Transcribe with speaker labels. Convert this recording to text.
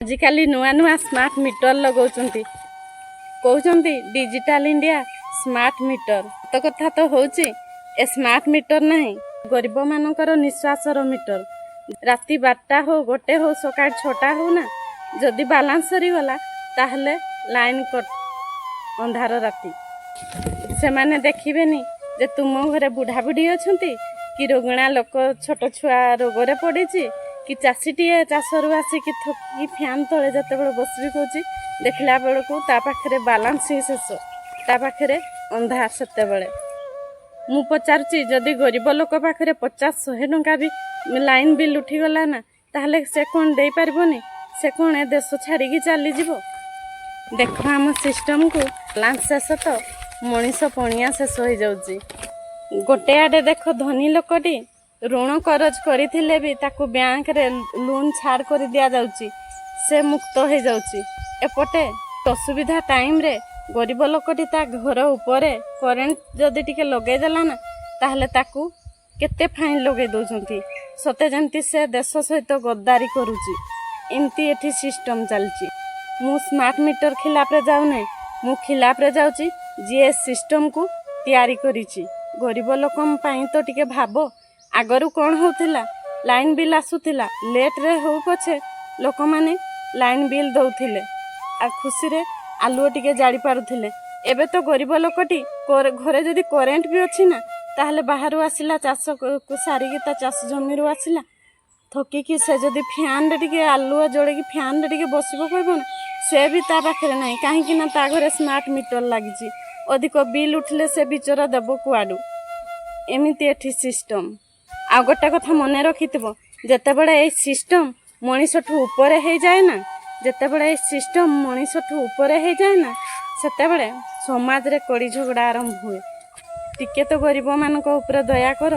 Speaker 1: ଆଜିକାଲି ନୂଆ ନୂଆ ସ୍ମାର୍ଟ ମିଟର ଲଗାଉଛନ୍ତି, କହୁଛନ୍ତି ଡିଜିଟାଲ ଇଣ୍ଡିଆ, ସ୍ମାର୍ଟ ମିଟର। ସତ କଥା ତ ହେଉଛି, ଏ ସ୍ମାର୍ଟ ମିଟର ନାହିଁ, ଗରିବମାନଙ୍କର ନିଶ୍ୱାସର ମିଟର। ରାତି 12ଟା ହଉ, 1 ହଉ, ସକାଳ 6ଟା ହଉ ନା, ଯଦି ବାଲାନ୍ସ ସରିଗଲା ତାହେଲେ ଲାଇନ୍ କଟ୍, ଅନ୍ଧାର ରାତି। ସେମାନେ ଦେଖିବେନି ଯେ ତୁମ ଘରେ ବୁଢ଼ା ବୁଢ଼ୀ ଅଛନ୍ତି କି ରୋଗଣା ଲୋକ, ଛୋଟ ଛୁଆ ରୋଗରେ ପଡ଼ିଛି କି ଚାଷୀଟିଏ ଚାଷରୁ ଆସିକି ଥକିକି ଫ୍ୟାନ୍ ତଳେ ଯେତେବେଳେ ବସିବି କହୁଛି, ଦେଖିଲା ବେଳକୁ ତା ପାଖରେ ବାଲାନ୍ସ ହିଁ ଶେଷ, ତା ପାଖରେ ଅନ୍ଧାର ସେତେବେଳେ। ମୁଁ ପଚାରୁଛି, ଯଦି ଗରିବ ଲୋକ ପାଖରେ 50-100 ଟଙ୍କା ବି ଲାଇନ୍ ବିଲ୍ ଉଠିଗଲା ନା, ତାହେଲେ ସେ କ'ଣ ଦେଇପାରିବନି? ସେ କ'ଣ ଏ ଦେଶ ଛାଡ଼ିକି ଚାଲିଯିବ? ଦେଖ ଆମ ସିଷ୍ଟମକୁ, ବାଲାନ୍ସ ଶେଷ ତ ମଣିଷ ପଣିଆ ଶେଷ ହେଇଯାଉଛି। ଗୋଟେ ଆଡ଼େ ଦେଖ, ଧନୀ ଲୋକଟି ଋଣ କରଜ କରିଥିଲେ ବି ତାକୁ ବ୍ୟାଙ୍କରେ ଲୋନ୍ ଛାଡ଼ କରି ଦିଆଯାଉଛି, ସେ ମୁକ୍ତ ହେଇଯାଉଛି। ଏପଟେ ଅସୁବିଧା ଟାଇମରେ ଗରିବ ଲୋକଟି ତା ଘର ଉପରେ କରେଣ୍ଟ ଯଦି ଟିକେ ଲଗେଇଦେଲା ନା, ତାହେଲେ ତାକୁ କେତେ ଫାଇନ୍ ଲଗେଇ ଦେଉଛନ୍ତି, ସତେ ଯେମିତି ସେ ଦେଶ ସହିତ ଗଦ୍ଦାରି କରୁଛି। ଏମିତି ଏଠି ସିଷ୍ଟମ ଚାଲିଛି। ମୁଁ ସ୍ମାର୍ଟ ମିଟର ଖିଲାପରେ ଯାଉନାହିଁ, ମୁଁ ଖିଲାପରେ ଯାଉଛି ଯିଏ ସିଷ୍ଟମକୁ ତିଆରି କରିଛି। ଗରିବ ଲୋକଙ୍କ ପାଇଁ ତ ଟିକେ ଭାବ। ଆଗରୁ କ'ଣ ହେଉଥିଲା? ଲାଇନ୍ ବିଲ୍ ଆସୁଥିଲା, ଲେଟ୍ରେ ହଉ ପଛେ ଲୋକମାନେ ଲାଇନ୍ ବିଲ୍ ଦେଉଥିଲେ ଆଉ ଖୁସିରେ ଆଲୁଅ ଟିକେ ଜାଳି ପାରୁଥିଲେ। ଏବେ ତ ଗରିବ ଲୋକଟି ଘରେ ଯଦି କରେଣ୍ଟ ବି ଅଛି ନା, ତାହେଲେ ବାହାରୁ ଆସିଲା, ଚାଷ ସାରିକି ତା ଚାଷ ଜମିରୁ ଆସିଲା ଥକିକି, ସେ ଯଦି ଫ୍ୟାନ୍ରେ ଟିକେ ଆଲୁଅ ଜଳେଇକି ଫ୍ୟାନ୍ରେ ଟିକେ ବସିବ କହିବ ନା, ସେ ବି ତା ପାଖରେ ନାହିଁ। କାହିଁକି ନା ତା ଘରେ ସ୍ମାର୍ଟ ମିଟର ଲାଗିଛି। ଅଧିକ ବିଲ୍ ଉଠିଲେ ସେ ବିଚରା ଦେବ କୁଆଡ଼ୁ? ଏମିତି ଏଠି ସିଷ୍ଟମ। ଆଉ ଗୋଟେ କଥା ମନେ ରଖିଥିବ, ଯେତେବେଳେ ଏଇ ସିଷ୍ଟମ ମଣିଷଠୁ ଉପରେ ହେଇଯାଏ ନା, ଯେତେବେଳେ ଏଇ ସିଷ୍ଟମ ମଣିଷଠୁ ଉପରେ ହେଇଯାଏ ନା, ସେତେବେଳେ ସମାଜରେ କଳି ଝଗଡ଼ା ଆରମ୍ଭ ହୁଏ। ଟିକେ ତ ଗରିବମାନଙ୍କ ଉପରେ ଦୟା କର।